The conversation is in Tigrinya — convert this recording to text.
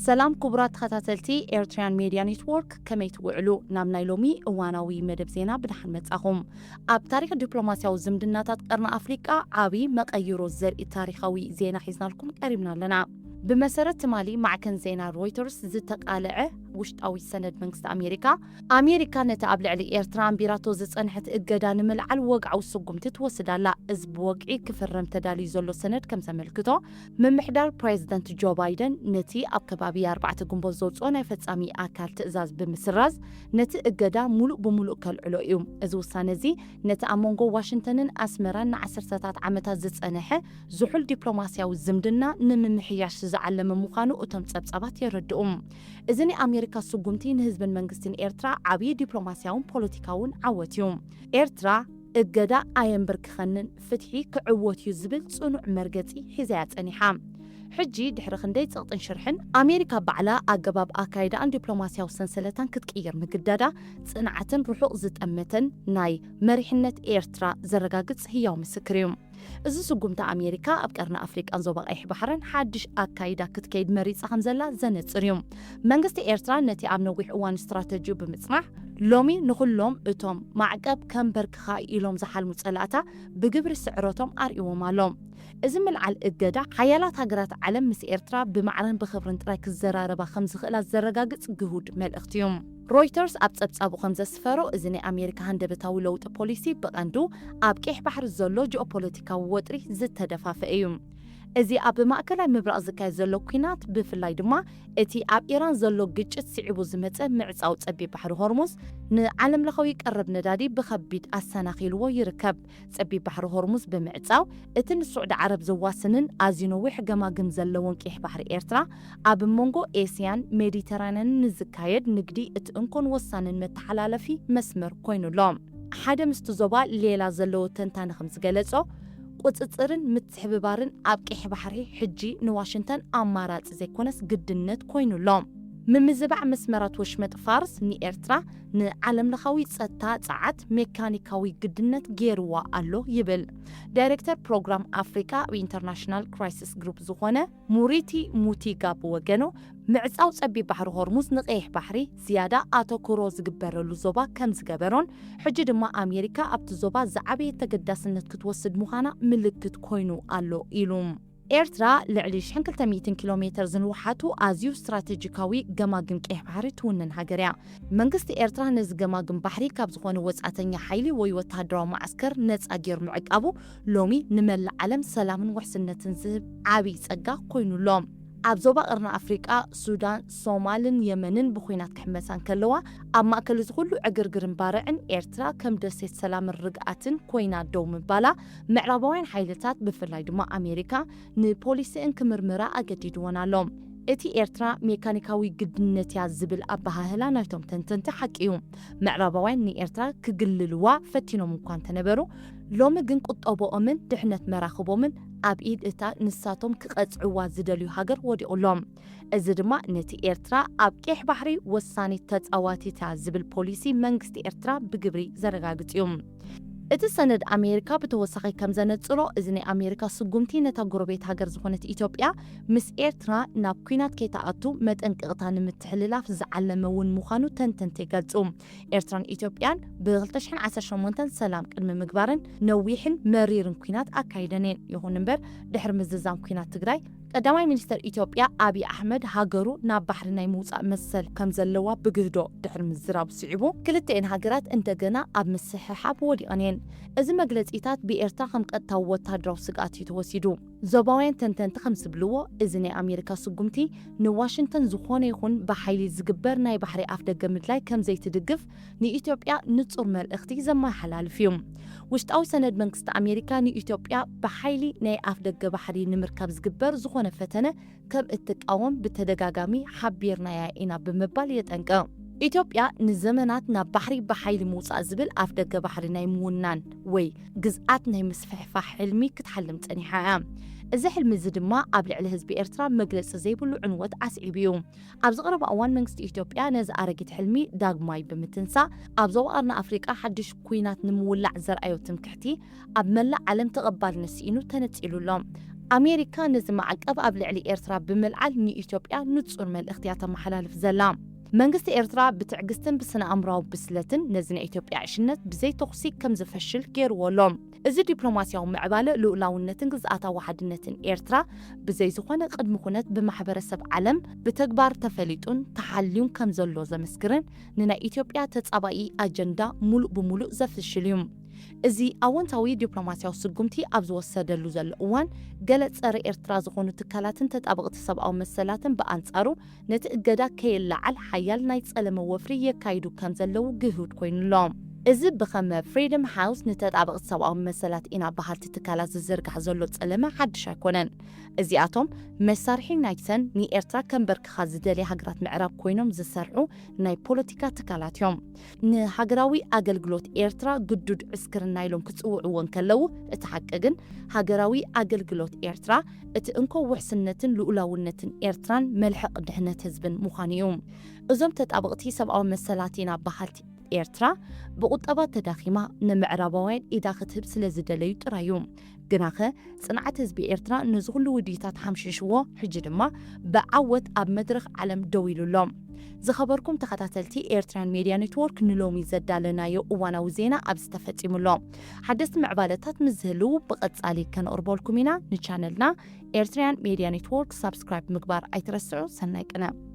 ሰላም ክቡራት ተኸታተልቲ ኤርትራያን ሜድያ ኔትወርክ፣ ከመይ ትውዕሉ? ናብ ናይ ሎሚ እዋናዊ መደብ ዜና ብደሓን መጻኹም። ኣብ ታሪኽ ዲፕሎማስያዊ ዝምድናታት ቀርኒ ኣፍሪቃ ዓቢ መቐይሮ ዘርኢ ታሪኻዊ ዜና ሒዝናልኩም ቀሪብና ኣለና። ብመሰረት ትማሊ ማዕከን ዜና ሮይተርስ ዝተቃለዐ ውሽጣዊ ሰነድ መንግስቲ ኣሜሪካ፣ ኣሜሪካ ነቲ ኣብ ልዕሊ ኤርትራ ኣንቢራቶ ዝጸንሐት እገዳ ንምልዓል ወግዓዊ ስጉምቲ ትወስድ ኣላ። እዚ ብወግዒ ክፍረም ተዳልዩ ዘሎ ሰነድ ከም ዘመልክቶ፣ ምምሕዳር ፕሬዚደንት ጆ ባይደን ነቲ ኣብ ከባቢ ኣርባዕተ ግንቦት ዘውጽኦ ናይ ፈጻሚ ኣካል ትእዛዝ ብምስራዝ፣ ነቲ እገዳ ሙሉእ ብሙሉእ ከልዕሎ እዩ። እዚ ውሳነ እዚ ነቲ ኣብ መንጎ ዋሽንተንን ኣስመራን ንዓሰርተታት ዓመታት ዝጸንሐ ዝሑል ዲፕሎማስያዊ ዝምድና ንምምሕያሽ ዝዓለመ ምዃኑ እቶም ጸብጻባት የረድኡ። እዚ ናይ ኣሜሪካ ስጉምቲ ንህዝብን መንግስትን ኤርትራ ዓብዪ ዲፕሎማስያውን ፖለቲካውን ዓወት እዩ። ኤርትራ እገዳ ኣየንበርክኸንን፣ ፍትሒ ክዕወት እዩ ዝብል ጽኑዕ መርገጺ ሒዛ እያ ጸኒሓ። ሕጂ ድሕሪ ክንደይ ጸቕጥን ሽርሕን፣ ኣሜሪካ ባዕላ ኣገባብ ኣካይዳኣን ዲፕሎማስያዊ ሰንሰለታን ክትቅይር ምግዳዳ፣ ጽንዓትን ርሑቕ ዝጠመተን ናይ መሪሕነት ኤርትራ ዘረጋግጽ ህያው ምስክር እዩ። እዚ ስጉምቲ ኣሜሪካ ኣብ ቀርኒ ኣፍሪቃን ዞባ ቀይሕ ባሕርን ሓድሽ ኣካይዳ ክትከይድ መሪጻ ከም ዘላ ዘነጽር እዩ። መንግስቲ ኤርትራ ነቲ ኣብ ነዊሕ እዋን ስትራተጂኡ ብምጽናሕ፣ ሎሚ ንኹሎም እቶም ማዕቀብ ከንበርክኻ ኢሎም ዝሓልሙ ጸላእታ ብግብሪ ስዕረቶም ኣርእይዎም ኣሎ። እዚ ምልዓል እገዳ፣ ሓያላት ሃገራት ዓለም ምስ ኤርትራ ብማዕረን ብኽብርን ጥራይ ክዘራረባ ከም ዝኽእላ ዘረጋግጽ ግሁድ መልእኽቲ እዩ። ሮይተርስ ኣብ ጸብጻቡ ከም ዘስፈሮ፣ እዚ ናይ ኣሜሪካ ሃንደበታዊ ለውጢ ፖሊሲ ብቐንዱ ኣብ ቀይሕ ባሕሪ ዘሎ ጂኦፖለቲካዊ ወጥሪ ዝተደፋፈ እዩ። እዚ ኣብ ማእከላይ ምብራቕ ዝካየድ ዘሎ ኲናት፣ ብፍላይ ድማ እቲ ኣብ ኢራን ዘሎ ግጭት ስዒቡ ዝመጸ ምዕጻው ጸቢብ ባሕሪ ሆርሙዝ፣ ንዓለምለኻዊ ቀረብ ነዳዲ ብኸቢድ ኣሰናኺልዎ ይርከብ። ጸቢብ ባሕሪ ሆርሙዝ ብምዕጻው፣ እቲ ንስዑዲ ዓረብ ዘዋስንን ኣዝዩ ነዊሕ ገማግም ዘለዎን ቀይሕ ባሕሪ ኤርትራ፣ ኣብ መንጎ ኤስያን ሜዲተራንያንን ንዝካየድ ንግዲ እቲ እንኮን ወሳንን መተሓላለፊ መስመር ኮይኑ ኣሎ። ሓደ ምስቲ ዞባ ሌላ ዘለዎ ተንታኒ ከም ዝገለጾ፣ ቁጽጽርን ምትሕብባርን ኣብ ቀይሕ ባሕሪ ሕጂ ንዋሽንተን ኣማራጺ ዘይኮነስ ግድነት ኮይኑ ኣሎ። ምምዝባዕ መስመራት ወሽመጥ ፋርስ ንኤርትራ ንዓለምለኻዊ ጸጥታ ጸዓት ሜካኒካዊ ግድነት ገይርዋ ኣሎ ይብል። ዳይሬክተር ፕሮግራም ኣፍሪቃ ኣብ ኢንተርናሽናል ክራይሲስ ግሩፕ ዝኾነ ሙሪቲ ሙቲጋ ብወገኑ፣ ምዕጻው ጸቢብ ባሕሪ ሆርሙዝ ንቀይሕ ባሕሪ ዝያዳ ኣተኩሮ ዝግበረሉ ዞባ ከም ዝገበሮን፣ ሕጂ ድማ ኣሜሪካ ኣብቲ ዞባ ዝዓበየ ተገዳስነት ክትወስድ ምዃና ምልክት ኮይኑ ኣሎ ኢሉ። ኤርትራ ልዕሊ ሽሕን ክልተ ሚእትን ኪሎ ሜተር ዝንውሓቱ ኣዝዩ ስትራቴጂካዊ ገማግም ቀይሕ ባሕሪ ትውንን ሃገር እያ። መንግስቲ ኤርትራ ነዚ ገማግም ባሕሪ ካብ ዝኾነ ወጻእተኛ ሓይሊ ወይ ወተሃደራዊ መዓስከር ነጻ ገይሩ ምዕቃቡ፣ ሎሚ ንመላእ ዓለም ሰላምን ውሕስነትን ዝህብ ዓብዪ ጸጋ ኮይኑ ኣሎ። ኣብ ዞባ ቀርኒ ኣፍሪቃ፣ ሱዳን፣ ሶማልን የመንን ብኹናት ክሕመሳ እንከለዋ፣ ኣብ ማእከል እዚ ኩሉ ዕግርግርን ባርዕን ኤርትራ ከም ደሴት ሰላምን ርግኣትን ኮይና ደው ምባላ፣ ምዕራባውያን ሓይልታት፣ ብፍላይ ድማ ኣሜሪካ፣ ንፖሊሲእን ክምርምራ ኣገዲድወን ኣሎ። እቲ ኤርትራ ሜካኒካዊ ግድነት እያ ዝብል ኣበሃህላ ናይቶም ተንተንቲ ሓቂ እዩ። ምዕራባውያን ንኤርትራ ክግልልዋ ፈቲኖም እኳ እንተነበሩ፣ ሎሚ ግን ቁጠብኦምን ድሕነት መራኽቦምን ኣብ ኢድ እታ ንሳቶም ክቐጽዕዋ ዝደልዩ ሃገር ወዲቑሎም። እዚ ድማ ነቲ ኤርትራ ኣብ ቀይሕ ባሕሪ ወሳኒት ተጻዋቲት እያ ዝብል ፖሊሲ መንግስቲ ኤርትራ ብግብሪ ዘረጋግጽ እዩ። እቲ ሰነድ ኣሜሪካ ብተወሳኺ ከም ዘነጽሮ፣ እዚ ናይ ኣሜሪካ ስጉምቲ ነታ ጎረቤት ሃገር ዝኾነት ኢትዮጵያ ምስ ኤርትራ ናብ ኲናት ከይትኣቱ መጠንቀቕታ ንምትሕልላፍ ዝዓለመ እውን ምዃኑ ተንተንቲ ይገልጹ። ኤርትራን ኢትዮጵያን ብ ክልተ ሽሕን ዓሰርተ ሸሞንተን ሰላም ቅድሚ ምግባረን ነዊሕን መሪርን ኲናት ኣካይደን እየን። ይኹን እምበር፣ ድሕሪ ምዝዛም ኲናት ትግራይ፣ ቀዳማይ ሚኒስተር ኢትዮጵያ ኣብይ ኣሕመድ ሃገሩ ናብ ባሕሪ ናይ ምውጻእ መሰል ከም ዘለዋ ብግህዶ ድሕሪ ምዝራቡ ስዒቡ፣ ክልተኤን ሃገራት እንደገና ኣብ ምስሕሓብ ወዲቐን እየን። እዚ መግለጺታት ብኤርትራ ከም ቀጥታዊ ወተሃደራዊ ስግኣት እዩ ተወሲዱ። ዞባውያን ተንተንቲ ከም ዝብልዎ፣ እዚ ናይ ኣሜሪካ ስጉምቲ ንዋሽንተን ዝኾነ ይኹን ብሓይሊ ዝግበር ናይ ባሕሪ ኣፍደገ ምድላይ ከም ዘይትድግፍ ንኢትዮጵያ ንጹር መልእኽቲ ዘመሓላልፍ እዩ። ውሽጣዊ ሰነድ መንግስቲ ኣሜሪካ ንኢትዮጵያ ብሓይሊ ናይ ኣፍደገ ባሕሪ ንምርካብ ዝግበር ዝኾነ ፈተነ ከም እትቃወም ብተደጋጋሚ ሓቢርናያ ኢና ብምባል የጠንቅቕ። ኢትዮጵያ ንዘመናት ናብ ባሕሪ ብሓይሊ ምውጻእ ዝብል ኣፍደገ ባሕሪ ናይ ምውናን ወይ ግዝኣት ናይ ምስፍሕፋሕ ሕልሚ ክትሓልም ጸኒሓ እያ። እዚ ሕልሚ እዚ ድማ ኣብ ልዕሊ ህዝቢ ኤርትራ መግለጺ ዘይብሉ ዕንወት ኣስዒቡ እዩ። ኣብዚ ቀረባ እዋን መንግስቲ ኢትዮጵያ ነዚ ኣረጊት ሕልሚ ዳግማይ ብምትንሳእ፣ ኣብ ዞባ ቀርኒ ኣፍሪቃ ሓድሽ ኲናት ንምውላዕ ዘርኣዮ ትምክሕቲ ኣብ መላእ ዓለም ተቐባልነት ስኢኑ ተነጺሉ ኣሎ። ኣሜሪካ ነዚ ማዕቀብ ኣብ ልዕሊ ኤርትራ ብምልዓል ንኢትዮጵያ ንጹር መልእኽቲ እያ ተመሓላልፍ ዘላ። መንግስቲ ኤርትራ ብትዕግስትን ብስነ ኣእምሮኣዊ ብስለትን ነዚ ናይ ኢትዮጵያ ዕሽነት ብዘይ ተኹሲ ከም ዝፈሽል ገይርዎ ኣሎ። እዚ ዲፕሎማስያዊ ምዕባለ ልኡላውነትን ግዝኣታዊ ሓድነትን ኤርትራ ብዘይ ዝኾነ ቅድሚ ኩነት ብማሕበረሰብ ዓለም ብተግባር ተፈሊጡን ተሓልዩን ከም ዘሎ ዘመስክርን ንናይ ኢትዮጵያ ተጻባኢ ኣጀንዳ ሙሉእ ብሙሉእ ዘፍሽል እዩ። እዚ ኣወንታዊ ዲፕሎማስያዊ ስጉምቲ ኣብ ዝወሰደሉ ዘሎ እዋን፣ ገለ ጸረ ኤርትራ ዝኾኑ ትካላትን ተጣበቕቲ ሰብኣዊ መሰላትን ብኣንጻሩ ነቲ እገዳ ከየለዓል ሓያል ናይ ጸለመ ወፍሪ የካይዱ ከም ዘለዉ ግሁድ ኮይኑ ኣሎ። እዚ ብኸመ ፍሪደም ሃውስ ንተጣበቕቲ ሰብኣዊ መሰላት ኢና በሃልቲ ትካላት ዝዝርጋሕ ዘሎ ጸለመ ሓድሽ ኣይኮነን። እዚኣቶም መሳርሒ ናይተን ንኤርትራ ከንበርክኻ ዝደልያ ሃገራት ምዕራብ ኮይኖም ዝሰርሑ ናይ ፖለቲካ ትካላት እዮም። ንሃገራዊ ኣገልግሎት ኤርትራ ግዱድ ዕስክርና ኢሎም ክጽውዕዎ እንከለዉ፣ እቲ ሓቂ ግን ሃገራዊ ኣገልግሎት ኤርትራ እቲ እንኮ ውሕስነትን ልኡላውነትን ኤርትራን መልሕቕ ድሕነት ህዝብን ምዃኑ እዩ። እዞም ተጣበቕቲ ሰብኣዊ መሰላት ኢና በሃልቲ ኤርትራ ብቁጠባ ተዳኺማ ንምዕራባውያን ኢዳ ክትህብ ስለ ዝደለዩ ጥራይ እዩ። ግናኸ ጽንዓት ህዝቢ ኤርትራ ነዚ ኩሉ ውዲታት ሓምሺሽዎ፣ ሕጂ ድማ ብዓወት ኣብ መድረኽ ዓለም ደው ኢሉ ኣሎ። ዝኸበርኩም ተኸታተልቲ ኤርትራን ሜድያ ኔትወርክ፣ ንሎሚ ዘዳለናዮ እዋናዊ ዜና ኣብዚ ተፈጺሙ ኣሎ። ሓደስቲ ምዕባለታት ምስ ዝህልዉ ብቐጻሊ ከነቕርበልኩም ኢና። ንቻነልና ኤርትራን ሜድያ ኔትወርክ ሳብስክራይብ ምግባር ኣይትረስዑ። ሰናይ ቅነ።